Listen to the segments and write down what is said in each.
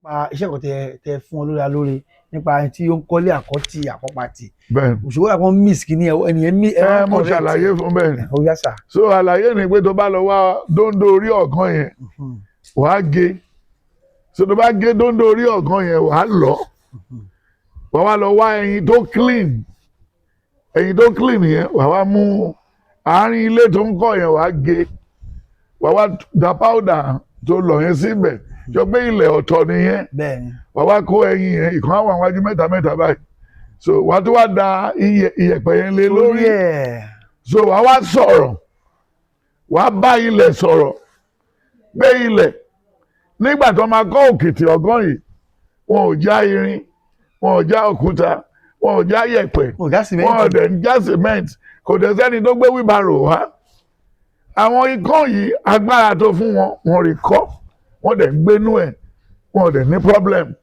Pa iṣẹ́ kan tẹ fún olórí alóore nípa ẹni tí ó ń kọ́lé àkọ́tì àkọ́pàtì. Bẹ́ẹ̀. Òṣùwọ̀n àwọn miss kìíní ẹ, ẹni yẹn mí. Ẹ mo ṣàlàyé fún bẹ́ẹ̀ ni. Ó yá sà. So àlàyé ni pé tó bá lọ wá dóńdó orí ọ̀gán yẹn, wàá gé. So tó bá gé dóńdó orí ọ̀gán yẹn, wàá lọ, wàá wá lọ wá ẹyin tó clean. Ẹyin tó clean yẹn, wàá wá mú àárín ilé tó ń kọ́ yẹn, wàá gé, wàá wá da powder tó lọ yẹn síbẹ̀ jọ pé ilẹ̀ ọ̀tọ̀ nìyẹn. Wàá wá kó ẹyin yẹn, ìkan àwọn àwájú mẹ́ta mẹ́ta báyìí. So wàá tó wá da iyẹ̀pẹ̀ yẹn lé lórí. Lórí ẹ̀. So wàá wá sọ̀rọ̀, wàá bá ilẹ̀ sọ̀rọ̀ gbé ilẹ̀. Nígbà tó máa kọ́ òkìtì ọ̀gán yìí, wọn ò já irin, wọn ò já òkúta, wọn ò já yẹ̀pẹ̀. Mo gá Wọn ò sìmẹ́ǹtì. dẹ̀ ń já cement. Kò dẹ̀ sẹ́ni tó gbé wheelbarrow wá. Àwọn ikán yìí, agbára tó fún wọn, wọn rí kọ́, wọ́n dẹ̀ ń gbénú ẹ̀, wọn ò dẹ̀ ní problem.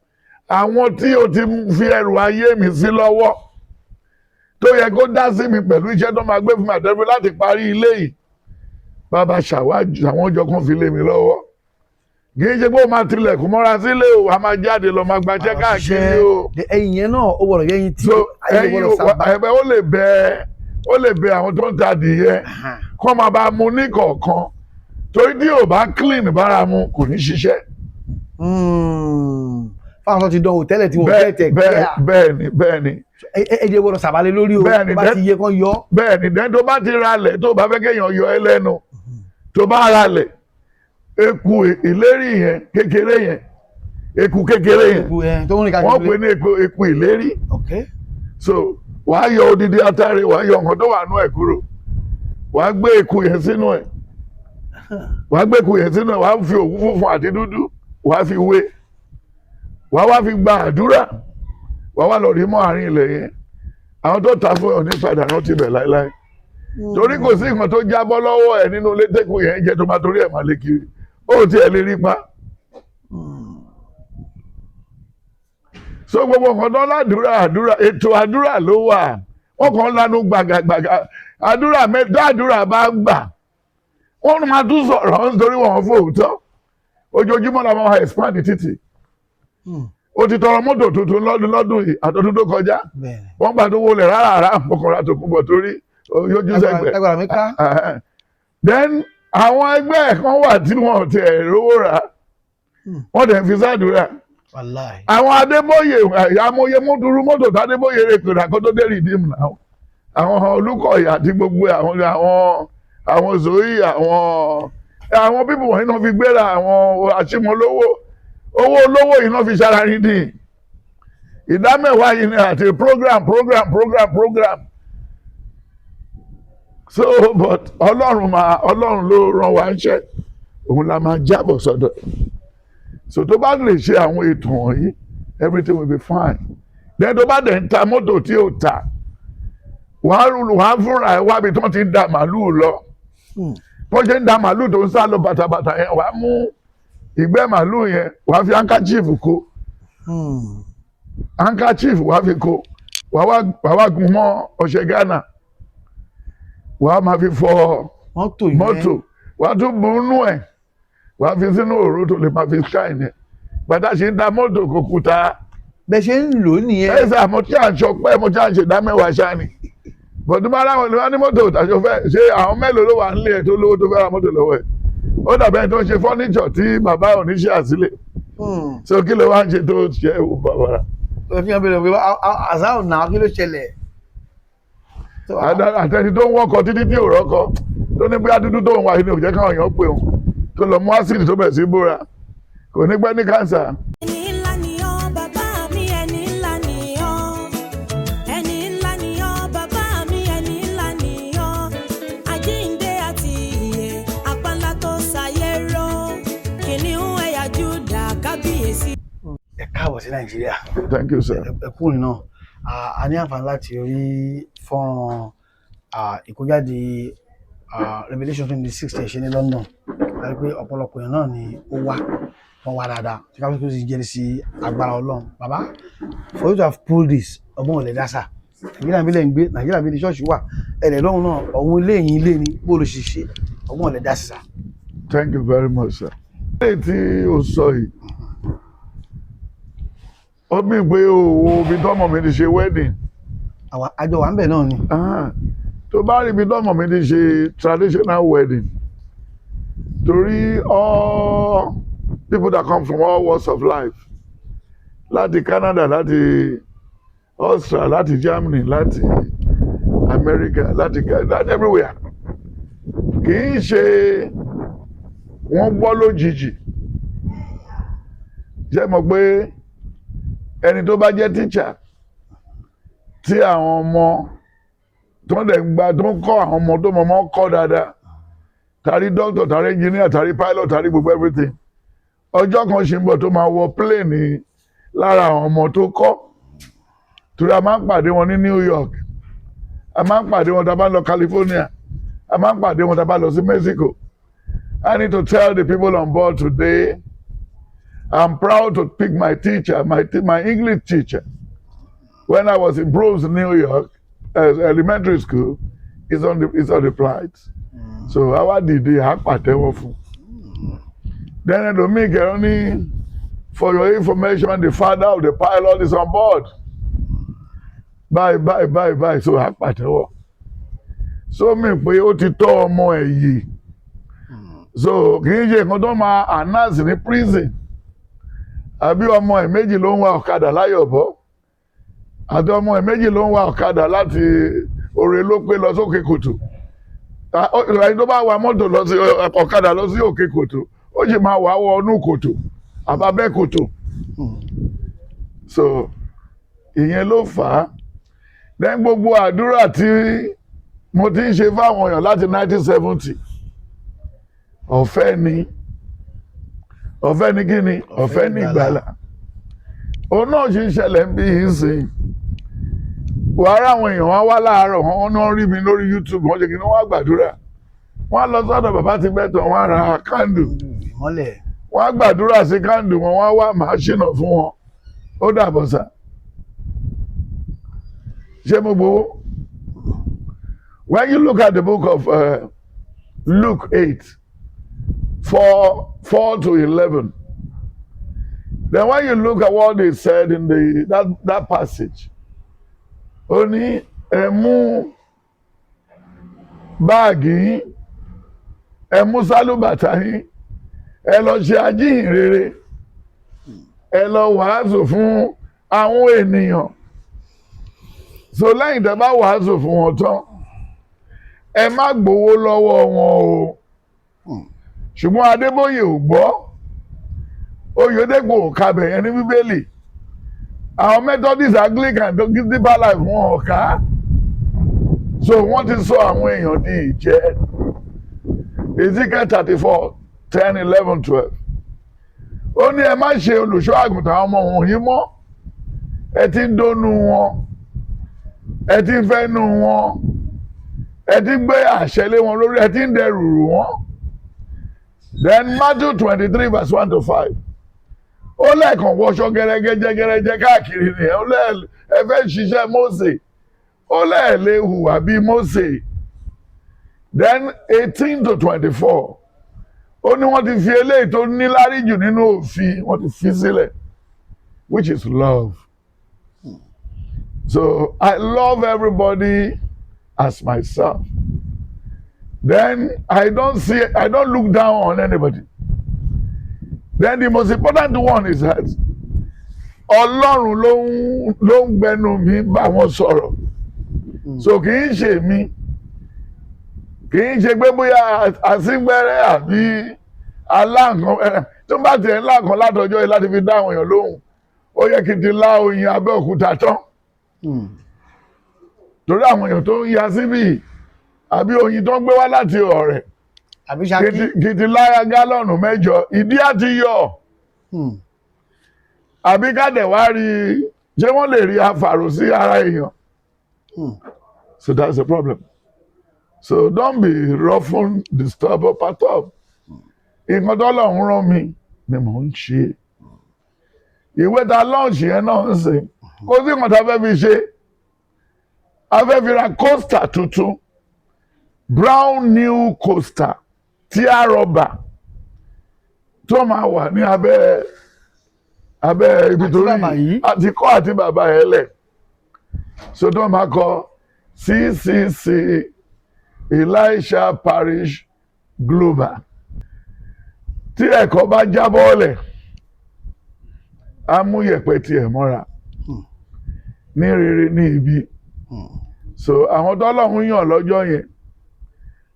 Àwọn tí o ti fi ẹrù ayé mi sí lọ́wọ́, tó yẹ kó dá sí mi pẹ̀lú iṣẹ́ tó máa gbé fún mi àtẹ́fẹ́ láti parí ilé yìí, bàbá ṣàwájú àwọn ọjọ́ kan fi lé mi lọ́wọ́. Kì í ṣe pé ó máa tilẹ̀kùn mọ́ra sílé o, a máa jáde lọ máa gbaṣẹ́ káàkiri o. Ẹyin yẹn náà, ó gbọ́dọ̀ yẹyin tí So ayé ẹyin gbọ́dọ̀ sábà. Ẹbẹ ó lè bẹ àwọn tó ń ta adìyẹ kó máa bá mu ní kọ̀ọ̀kan, torí tí ò bá clean bára mu, kò ní ṣiṣẹ́. Fáwọn tó ti dán wò tẹ́lẹ̀ tí wọ́n fẹ́ tẹ̀. Bẹ́ẹ̀. Clear. Bẹ́ẹ̀ ni. Ẹ jẹ́ gbọ́dọ̀ sàbálẹ̀ lórí o. Bẹ́ẹ̀ ni. Tó bá ti yẹ kán yọ. Bẹ́ẹ̀ ni. Dẹ́n tó bá ti ralẹ̀, tó bá fẹ́ kéèyàn yọ ẹ́ lẹ́nu, tó bá ralẹ̀, eku ìlérí yẹn kékeré yẹn, eku kékeré yẹn, Eku ẹ tó ń rìn káàkiri. Wọ́n pè ní eku ìlérí. So wàá yọ odidi atare, wàá yọ nǹkan tó wà nú ẹ̀ kúrò, wàá gbé eku yẹn sínú ẹ̀, wàá gbé eku yẹn sínú ẹ̀, wàá fi òwú funfun àti dúdú, wàá fi wé, wàá wá fi gba àdúrà, wàá wá lọ rí mọ́ àárín ilẹ̀ yẹn. Àwọn tó ta fún ẹ ò ní padà rántí bẹ̀ láéláé, torí kò sí nǹkan tó jábọ́ lọ́wọ́ ẹ̀ nínú ilé tẹ́kù yẹn jẹ́ tó máa torí ẹ̀ máa lé kiri. Ó tiẹ̀ lè rí pa. So gbogbo nǹkan tó ládùúrà, àdúrà, ètò àdúrà ló wà. Wọ́n kàn ń lanu gbàgàgbàgà. Àdúrà mẹ́ta, àdúrà bá gbà, wọ́n máa tún sọ̀rọ̀ nítorí wọ́n fòótọ́. Ojoojúmọ́ la máa expand títì. Ó ti tọrọ mọ́tò tuntun lọ́dún lọ́dún yìí àtọ́dún tó kọjá. Wọ́n gbà tó wọlé rárá rárá, mọ́kànlá tó kún bọ̀ torí yójú sẹ́gbẹ̀ẹ́. Agbára mi ká. Then àwọn ẹgbẹ́ ẹ̀ kan wà tí wọ́n ti ẹ̀ rówó rà, wọ́n dẹ̀ fi sádùúrà. Wàláì. Àwọn Adébóyè, àmọye mọ́tòrú mọ́tò tó Adébóyè rè pèrè àkótó dé Redeem náà, àwọn Olùkọ̀yà àti gbogbo àwọn Zoe, àwọn people wọ̀nyí náà fi gbéra àwọn àṣìmọ́lówó, owó olówó yìí náà fi ṣara ní ìdá mẹ́wàá yìí ni àti program, program, program, program. So but Ọlọ́run máa, Ọlọ́run ló rán wa ń ṣẹ́, òun la máa jábọ̀ sọ́dọ̀. So tó bá lè ṣe àwọn ètò wọ̀nyí, everything will be fine. Then tó bá dẹ̀ ń ta mọ́tò tí ò ta, wàá fúnra ẹ̀ wábi tó ti ń da màlúù lọ. Bó ṣe ń da màlúù tó ń sá lọ bàtàbàtà yẹn, wàá mú ìgbẹ́ màlúù yẹn, wàá fi handkerchief kó. Handkerchief wàá fi kó, wàá wá gun mọ́ ọṣẹ Ghana, wàá máa fi fọ mọ́tò yẹn. Mọ́tò, wàá tún bu inú ẹ̀, wàá fi sínú òró tó lè máa fi shine ẹ̀. Bàtà ṣe ń da mọ́tò kò kúta. Bẹ́ẹ̀ ṣe ń lò ó nìyẹn. Ẹ sà, mo tí à ń sọpẹ́, mo tí à ń ṣe dá mẹ́wàá ṣáà ni. Bọ̀dún bá láwọn ìlú wa ní mọ́tò tàṣọ fẹ́ ṣe, àwọn mélòó ló wà nílé ẹ̀ tó lówó tó fẹ́ ra mọ́tò lọ́wọ́ ẹ̀? Ó dàbí ẹni tó ń ṣe furniture tí bàbá ò ní ṣe àsílẹ̀. So kí ló wá ń ṣe tó ṣe é bàbàrà? Ó fi hàn bẹ̀rẹ̀ pé àṣà ọ̀nà kí ló ṣẹlẹ̀? So, Àtẹni tó ń wọ́kọ títí tí ò rọ́kọ, tó ní bóyá dúdú tó ń wá ní ò jẹ́ káwọn èèyàn pè òun, tó lọ mú acid tó bẹ̀rẹ̀ sí bóra, kò ní pẹ́ ní cancer. Ẹni ńlá ni ọ́, bàbá mi, ẹni ńlá ni ọ́. Ẹni ńlá ni ọ́, bàbá mi, ẹni ńlá ni ọ́. Àjíǹde àti ìyè, apá ńlá tó ṣayé ró, kìnìún ẹ̀yà Júdà, kábíyèsí. Ẹ káàbọ̀ sí Nàìjíríà. Thank you, sir. Ẹ kúrin náà. A ní àǹfààní láti rí fọ́nrán ìkójáde Revelation 26 tẹ̀ ṣe ní London. A rí pé ọ̀pọ̀lọpọ̀ èèyàn náà ni ó wá, wọ́n wá dáadáa tí káfíńsì tó ti jẹ́rìí sí agbára Ọlọ́run. Bàbá, for you to have pulled this, ọgbọ́n ò lè dá sà. Nàìjíríà bí lẹ̀ ń gbé, Nàìjíríà bí ní ṣọ́ọ̀ṣì wà, ẹ̀rẹ̀ lọ́hùn náà, ọ̀hún ilé yìí ilé ni bó ló ṣe ṣe, ọgbọ́n ò lè dá sí sà. Thank you very much, sir. Ilé tí o sọ yìí, Ó mì pé òwò ibi tọ́mọ mi ti ṣe wedding. Àwa àjọ wà ń bẹ̀ náà ni. Ah, tó bá rí ibi tọ́mọ mi ti ṣe traditional wedding, torí all people that come from all walks of life, láti Canada, láti Austria, láti Germany, láti America, láti everywhere, kì í ṣe wọ́n gbọ́ lójijì. Ṣé mọ̀ pé ẹni tó bá jẹ́ teacher tí àwọn ọmọ tó ń dẹ̀ ń gba, tó ń kọ́ àwọn ọmọ tó mọ̀ mọ́ kọ́ dáadáa, tàrí doctor, tàrí engineer, tàrí pilot, tàrí gbogbo everything, ọjọ́ kan ṣì ń bọ̀ tó máa wọ plane lára àwọn ọmọ tó kọ́, torí a máa ń pàdé wọn ní New York, a máa ń pàdé wọn tá a bá lọ California, a máa ń pàdé wọn tá a bá lọ sí Mexico. I need to tell the people on board today, I'm proud to pick my teacher, my English teacher. When I was in Bronx, New York, elementary school, is on the flight. So àwa dìde, à pàtẹ́wọ́ fún. Then ẹlòmíì kẹrin ní, "For your information, the father of the pilot is on board. Bye bye bye bye." So à pàtẹ́wọ́. So mi pé ó ti tọ́ ọmọ ẹ̀ yìí. So kì í ṣe nǹkan tó máa announce ní prison. Àbí ọmọ ẹ̀ méjì ló ń wa ọ̀kadà láyọ̀bọ̀, àti ọmọ ẹ̀ méjì ló ń wa ọ̀kadà láti òrè ló pé lọ sókè kòtò. Ẹni tó bá wa mọ́tò lọ sí ọ̀kadà lọ sí òkè kòtò, ó sì máa wà wọ inú kòtò àbábẹ́ kòtò. So ìyẹn ló fà á. Then gbogbo àdúrà tí mo ti ń ṣe fáwọn èèyàn láti 1970, ọ̀fẹ́ ni. Ọ̀fẹ́ ni kí ni? Ọ̀fẹ́ ní ìgbàlà. Òun náà ṣì ń ṣẹlẹ̀ ń bí yìí sìn. Wàhálà, àwọn èèyàn wá wá láàárọ̀, wọn náà rí mi lórí YouTube, wọ́n ṣe kí ni, wọ́n á gbàdúrà, wọ́n á lọ sọ́dọ̀ bàbá ti gbẹ́tọ̀, wọ́n á ra candle. Ìmọ́lẹ̀. Wọ́n á gbàdúrà sí candle wọn, wọ́n á wá, màá ṣìnà fún wọn, ó dàbọ̀ sà. Ṣé mo gbowó? When you look at the book of Luke 8:4, 4 to 11, then when you look at what they said in the that that passage, ó ní ẹ mú báàgì yín, ẹ mú sálúbàtà yín, ẹ lọ ṣe ajíhìnrere, ẹ lọ wàásù fún àwọn ènìyàn. So lẹ́yìn tẹ́ bá wàásù fún wọn tán, ẹ má gbowó lọ́wọ́ wọn o. Ṣùgbọ́n Adébóyè ò gbọ́, Oyèdèpọ̀ ò kabẹ̀ yẹn ní Bíbélì, àwọn Methodist, Anglican tó Deeper Life, wọn ò ká. So wọ́n ti sọ àwọn èèyàn di ìjẹ́. Ezekiel 34:10, 11, 12, ó ní ẹ má ṣe olùṣọ́ àgùntàn àwọn ọmọ wọ̀nyí mọ́. Ẹ ti ń dónú wọn, ẹ ti ń fẹ́nu wọn, ẹ ti ń gbé àṣẹ lé wọn lórí, ẹ ti ń dẹrù rù wọn. Then Matthew 23 verse 1 to 5, ó lẹ́ẹ̀kan wọṣọ gẹ́rẹ́gẹ́jẹ́ gẹ́rẹ́jẹ́ káàkiri ni ó lẹ́ẹ̀ ẹ fẹ́ ṣiṣẹ́ Mósè, ó lẹ́ẹ̀ lè hùwà bíi Mósè. Then 18 to 24, ó ní wọ́n ti fi eléyìí tó níláárí jù nínú òfin, wọ́n ti fi sílẹ̀, which is love. So I love everybody as myself. Then I don't look down on anybody. Then the most important one is that Ọlọ́run ló ń gbẹnu mi bá wọn sọ̀rọ̀. So kì í ṣe mi, kì í ṣe pé bóyá àsíngbẹ́rẹ́ àbí aláǹkan ẹ, tó bá tiẹ̀ ńlá kan látọjọ́ yìí láti fi dá àwọn èèyàn lóhùn, ó yẹ kí n ti lá oyin Abẹ́òkúta tán, torí àwọn èèyàn tó ń ya síbí, àbí oyin tó ń gbé wá láti Ọ̀rẹ́, àbí Ṣakí. Kí n ti lá gálọ̀nù 8, ìdí àti yọ. Àbí kádẹ̀ wá rí, ṣé wọ́n lè rí afàrò sí ara èèyàn? So that's the problem. So don't be ruffled, disturbed or perturbed. Nǹkan tó lọ́run rán mi ni mò ń ṣe. Ìwé ta launch yẹn náà ń sìn, kó sí nǹkan tá a fẹ́ fi ṣe. A fẹ́ fi ra coaster tuntun, brown new coaster tí a rọba tó máa wà ní abẹ́. Abẹ́ ibi Àti tó rí bàbá yìí. Àti kọ́ àti bàbá ẹ̀ lẹ̀. So tó máa kọ CCC Elisha Parish Global. Tí ẹ̀kọ́ bá jábọ́ lẹ̀, á mú yẹ̀pẹ̀ tiẹ̀ mọ́ra ní rere ní ibi. So àwọn tọ́lọ́run yàn lọ́jọ́ yẹn,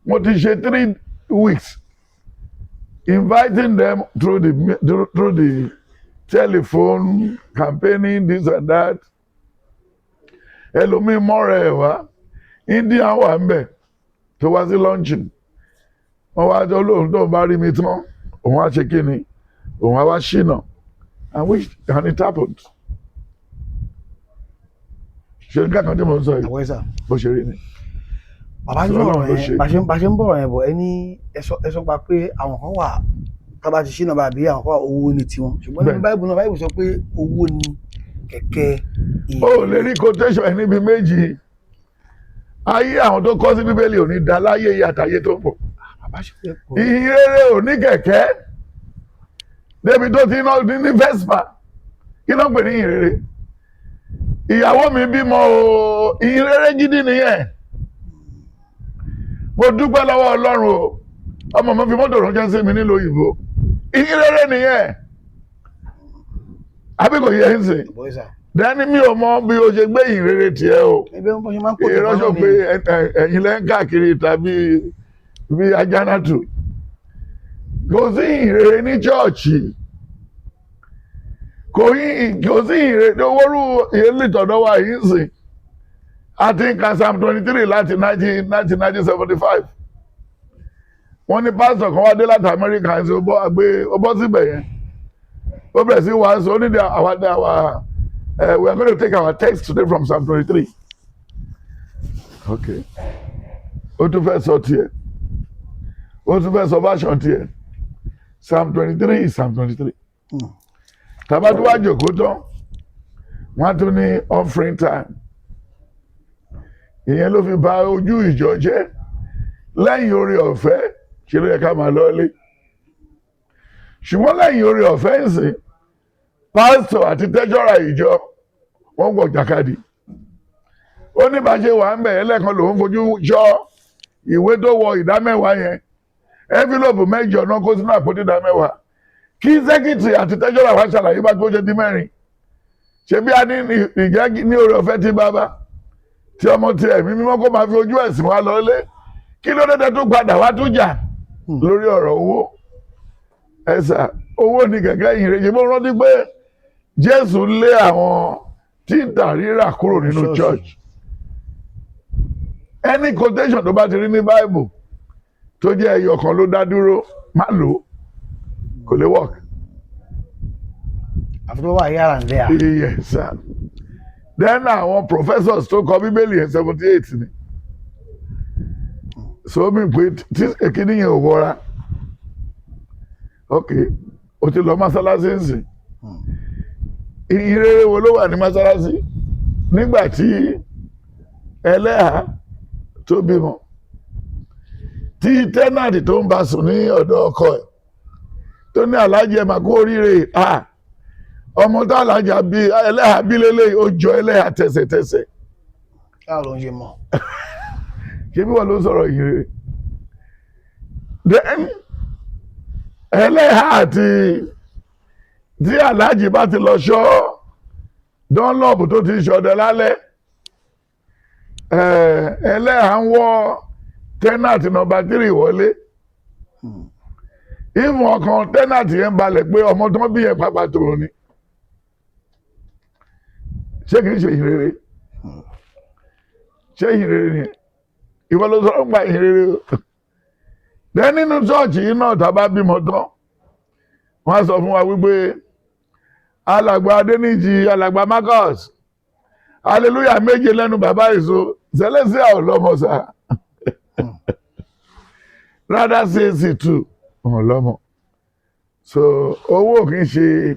mo ti ṣe 3 weeks inviting them through the telephone, campaigning, this and that. Ẹlòmíín mọ́ra ẹ̀ wá, India wà ń bẹ̀ tó wá sí launching. Wọ́n wá tó lóhun tó bá rí mi tán, òun á ṣe kí ni, òun á wá ṣìnà, and which and it happened. Ṣe nǹkan kan tí mo ń sọ yìí? Àwọn ẹ̀sà. Bó ṣe rí ni. Bàbá ń Ọlọ́run sọ̀rọ̀ ló yẹn ṣe. Bá ṣe ń bọ̀rọ̀ yẹn bọ̀, ẹni ẹ sọ pa pé àwọn kan wà tábà ti ṣínà bàbí, àwọn kan wà, owó ní tiwọn, ṣùgbọ́n nínú Báìbù náà, Báìbù sọ pé owó ni kẹ̀kẹ́. O lè rí quotation ẹ níbi méjì. Ayé àwọn tó kọ́ sí Bíbélì ò ní da láyé yìí àtàyé tó ń bọ̀. Bàbá ṣe fẹ́ pọ̀. Ìhìn rere ò ní kẹ̀kẹ́ débi tó ti ná ní Vespa. Kí ló ń pè ní ìhìn rere? Ìyàwó mi bímọ o, ìhìn rere gidi nìyẹn. Mo dúpẹ́ lọ́wọ́ Ọlọ́run o, ọmọ mi fi mọ́tò ránṣẹ́ sí mi nílùú òyìnbó. Ìhìn rere nìyẹn, àbí kò yẹ ń sìn? Bọ́ ẹ̀sà. Dání, mi ò mọ bí o ṣe gbé ìhìn rere tiẹ̀ o. Ẹbí wọn bọ́ ṣe máa ń pò. Ìrọ́jò pé ẹ̀yin lẹ́ ń káàkiri tàbí bí ajánátù. Kò sí ìhìnrere ní chọ́ọ̀chì, kò sí ìhìnrere owórú ìyẹlẹ ìtọ̀dọ̀ wa yìí ń sìn. A ti ń ka Psalm 23 láti 1975. Wọ́n ní pásítọ̀ kan wá dé láti Amẹ́ríkà ṣe ó bọ́ àgbé ó bọ́ síbẹ̀ yẹn, ó bẹ̀rẹ̀ sí wàásù. Ó ní our we are going to take our text today from Psalm 23. Okay, ó tún fẹ́ sọ tiẹ̀, ó tún fẹ́ sọ version tiẹ̀. Psalm 23 is Psalm 23. Tàbá tó wá jòkó tán, wọ́n á tún ní offering time. Ìyẹn ló fi bà ojú ìjọ jẹ́. Lẹ́yìn oore ọ̀fẹ́, ṣe ló yẹ ká máa lọ́lé? Ṣùgbọ́n lẹ́yìn oore ọ̀fẹ́ ń sìn, pásítọ̀ àti treasurer ìjọ, wọ́n wọ̀ jàkadì. Ó ní bá ṣe wà ń bẹ̀ ẹlẹ́kan lòún fojú jọ ìwé tó wọ ìdá mẹ́wàá yẹn. Envelope mẹ́jọ náà kó sínú àpótí ìdá mẹ́wàá. Kí secretary àti treasurer wá ṣàlàyé bá tó ṣe di mẹ́rin. Ṣe bí a ní ìjẹ́ ní oore ọ̀fẹ́ tí Bàbá, tí Ọmọ, tí Ẹ̀mí Mímọ́, kó máa fi ojú ẹ̀sìn wa lọlé, kí ló dé tó padà wá tó jà lórí ọ̀rọ̀ owó? Ẹ̀sà, owó ni kẹ̀kẹ́ yìí rẹ̀. Ṣe bó rántí pé Jésù lé àwọn tí ń tà rírà kúrò nínú ṣọ́ọ̀ṣì. church. Any quotation tó bá ti rí ní Bible tó jẹ́ ẹyọ kan ló dá dúró, má lò ó, kò lè work. Àfi tó wà yàrá ń lẹ́ à. Yes sir. Then àwọn professors tó kọ Bíbélì yẹn, 78 ni. So mi pé tí èkíní yẹn ò wọra. Ok, o ti lọ mọ́sálásí ń sìn. Ìrere wo ló wà ní mọ́sálásí nígbà tí ẹlẹ́hà tó bímọ, tí tenant tó ń bá sùn ní ọ̀dọ̀ ọkọ ẹ̀ tó ní, "Aláàjì, ẹ̀ máa kú oríire." Ah, ọmọ tó alájà bí ẹlẹ́hà bí lélẹ́yìí, ó jọ ẹlẹ́hà tẹ̀sẹ̀tẹ̀sẹ̀. Báwo ló ń ṣe mọ̀? Ṣé bí wọ́n ló ń sọ̀rọ̀ ìhìnrere? Then ẹlẹ́hà àti tí aláàjì bá ti lọ ṣọ́ Dunlop tó ti ṣọdẹ lálẹ́, ẹlẹ́hà ń wọ́ tenant number 3 wọlé. Ìmọ̀ ọkàn tenant yẹn balẹ̀ pé ọmọ tó ń bí yẹn pápá tòun ni. Ṣé kìí ṣe ìhìnrere? Ṣé ìhìnrere ni? Ìwọ ló sọ̀rọ̀ ń gba ìhìnrere o. Then nínú ṣọ́ọ̀ṣì yìí náà, tá a bá bímọ tán, wọ́n á sọ fún wa wípé Alàgbà Adéníjì, Alàgbà Marcus, hallelujah méje lẹ́nu bàbá èso. Celestial ò lọ́mọ sá, rádà CAC two ò lọ́mọ. So owó kì í ṣe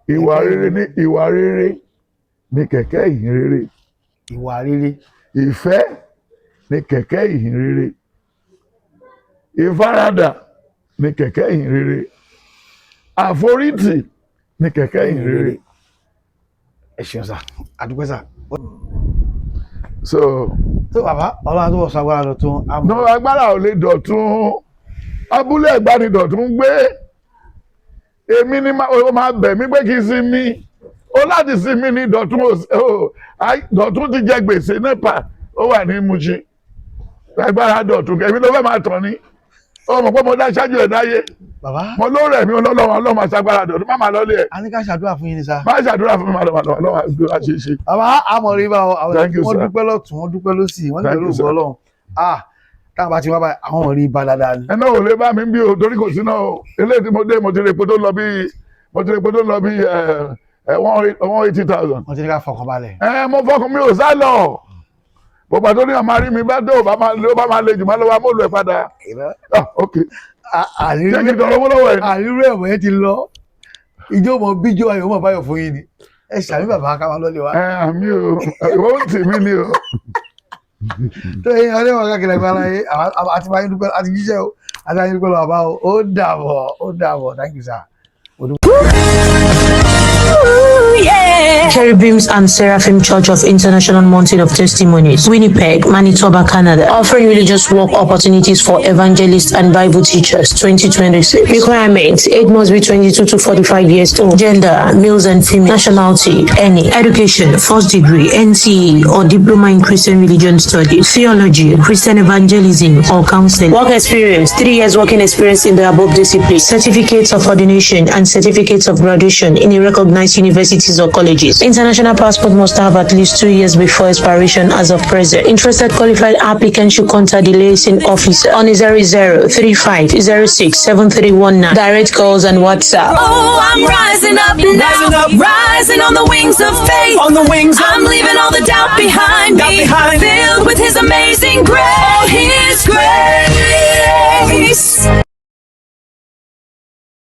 ìwà rere. Ní ìwà rere ní kẹ̀kẹ́ ìhìn rere. Ìwà rere. Ìfẹ́ ní kẹ̀kẹ́ ìhìn rere. Ìfaradà ní kẹ̀kẹ́ ìhìn rere. Àforítì. Ní kẹ̀kẹ́ ìhìnrere. Ẹ ṣeun sir, àdúpẹ́ sir. So Tó bàbá, Ọlọ́run tó wọ̀ sọ agbára dọ̀tun. No, agbára ò lè dọ̀tun. Abúlé Ẹ̀gbá ni Dọ̀tun ń gbé. Èmi ni ó máa bẹ̀ mí pé kí n sinmi. Ó láti sinmi ní Dọ̀tun. Dọ̀tun ti jẹ gbèsè NEPA, ó wà ní Mushin. Agbára dọ̀tun, èmi ló fẹ́ máa tàn ní. Ó mọ̀ pé mo dá ṣáájú ẹ̀ dáyé. Bàbá. Mo ló rẹ̀ mí, ọlọ́run, ọlọ́run máa ṣagbára dọ̀tun. Má máa lọ́lé ẹ̀. A ní ká ṣàdúrà fún yín ni sir. Má ṣàdúrà fún mi, má lọ, má lọ, ọlọ́run àdúrà ṣe é ṣe. Bàbá, àmọ̀ rí bá wọn. Thank you, Wọ́n sir. dúpẹ́ lọ́tún, wọ́n dúpẹ́ lọ́sì, wọ́n ní Thank pẹ̀lú you, sir. ògo Ọlọ́run, ah, táwọn bá ti wá báyìí, àwọn ò rí bá dáadáa ni. Ẹ náà ò lè bá mi bí o, torí kò sí náà o. Eléyìí tí mo dé, mo ti rí epo tó lọ bí ẹ 180,000. Wọ́n ti ní ká fọkàn balẹ̀. Ẹ mo fọkàn, mi ò sá lọ. Bọ̀bà tó ní ọmọ arí mi bá dé, ò bá máa lé, ó bá máa le jù, máa lọ wá mọ́lù ẹ̀ padà. Ah, ok, ṣé kí n tọrọ owó lọ́wọ́ ẹ̀? Àrírú ẹ̀wọ̀n yẹn ti lọ, ìjọ mọ bíjọ ayọ̀ mọ̀ báyọ̀ fún yín ni. Ẹ ṣàmì bàbá, ká máa lọ́lé wa. Ẹ àmì o, ìwọ ń tì mí ni o. Tó yẹn ọlẹ́wọ̀n káàkiri ẹgbẹ́ aláyé àti máa ń dúpẹ́ àti jíṣẹ́ o, àti máa ń dúpẹ́ lọ bàbá o. Ó dàbọ̀, ó dàbọ̀. Thank you, sir. Cherubims and Seraphim Church of International Mountain of Testimonies, Winnipeg, Manitoba, Canada, offering religious work opportunities for evangelists and Bible teachers 2026. Requirements: age must be 22 to 45 years old, gender, males and female, nationality, any, education, first degree, NCE or diploma in Christian religion studies, theology, Christian evangelism or counseling, work experience, 3 years working experience in the above discipline, certificates of ordination and certificates of graduation in a recognized universities or colleges. International passport must have at least 2 years before expiration as of present. Interested qualified applicants should contact the liaison officer on 00 35 06 7319. Direct calls and WhatsApp. Oh, I'm rising up now. Rising on the wings of faith. On the wings of I'm leaving all the doubt behind Doubt me. behind. Filled with his amazing grace.